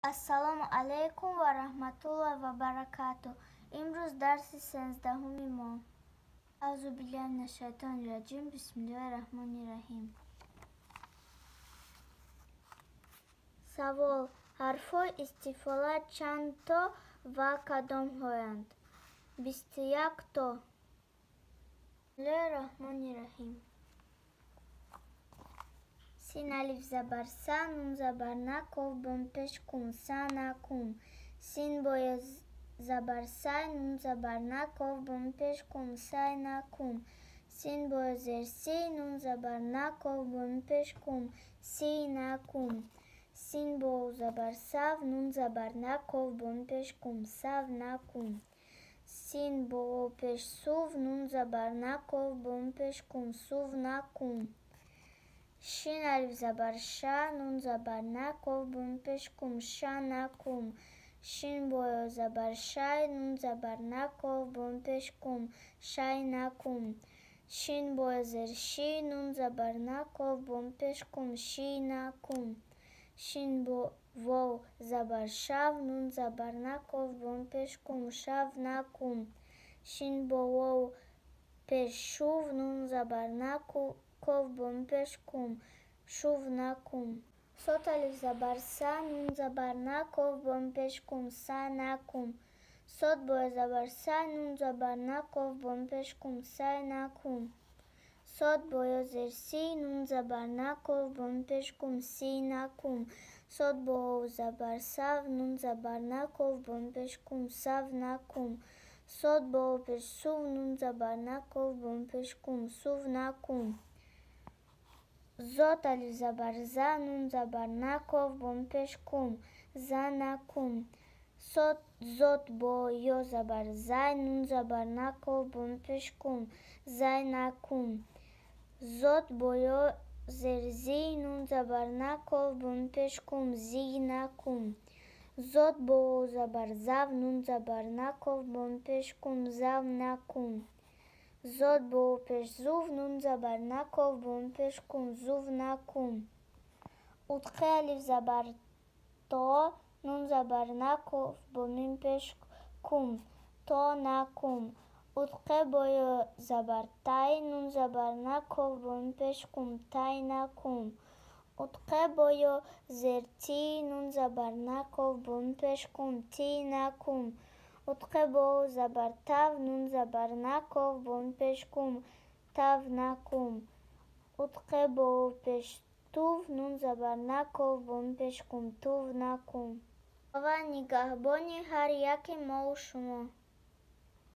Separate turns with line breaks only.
Ассалому алайкум ва раҳматуллоҳи ва баракатуҳ. Имрӯз дарси 13-уми мо. Аъузу биллаҳи минаш шайтони раҷим. Бисмиллоҳи раҳмони раҳим. Савол: ҳарфҳои истифола чанд то ва кадомҳоянд? 21 то. Бисмиллоҳи раҳмони раҳим. Син алиф забар са, нун забар на, коф бом пеш кум, са на кум. Син бо ё забар сай, нун забар на, коф бом пеш кум, сай на кум. Син бо ё зер си, нун забар на, коф бом пеш кум, си на кум. Син бо забар сав, нун забар на, коф бом пеш кум, сав на кум. Син бо пеш сув, нун забар на, коф бом пеш кум, сув на кум. Шин алиф забар ша, нун забар на, коф бом пеш кум, ша на кум. Шин бо ё забар шай, нун забар на, коф бом пеш кум, шай на кум. Шин бо ё зер ши, нун забар на, коф бом пеш кум, ши на кум. Шин бо вов забар шав, нун забар на, коф бом пеш кум, шав на кум. Шин бо вов пеш шув, нун забар на, коф бом пеш кум, шув на кум. Сод алиф забар са, нун забар на, коф бом пеш кум, са на кум. Сод бо ё забар сай, нун забар на, коф бом пеш кум, сай на кум. Сод бо ё зер си, нун забар на, коф бом пеш кум, си на кум. Сод бо вов забар сав, нун забар на, коф бом пеш кум, сав на кум. Сод бо вов пеш сув, нун забар на, коф бом пеш кум, сув на кум. Зот алиф забар за, нун забар на, коф бом пеш кум, за на кум. Сод зот бо ё забар зай, нун забар на, коф бом пеш кум, зай на кум. Зот бо ё зер зи, нун забар на, коф бом пеш кум, зи на кум. Зот бо вов забар зав, нун забар на, коф бом пеш кум, зав на кум. Зот бо вов пеш зув, нун забар на, коф бом пеш кум, зув на кум. Утқе алиф забар то, нун забар на, коф бо мим пеш кум, то на кум. Утқе бо ё забар тай, нун забар на, коф бо мим пеш кум, тай на кум. Утқе бо ё зер ти, нун забар на, коф бо мим пеш кум, ти на кум. Утқе бо вов забар тав, нун забар на, коф бо мим пеш кум, тав на кум. Утқе бо вов пеш тув, нун забар на, коф бо мим пеш кум, тув на кум. Худованд нигаҳбони ҳар яке мову шумо.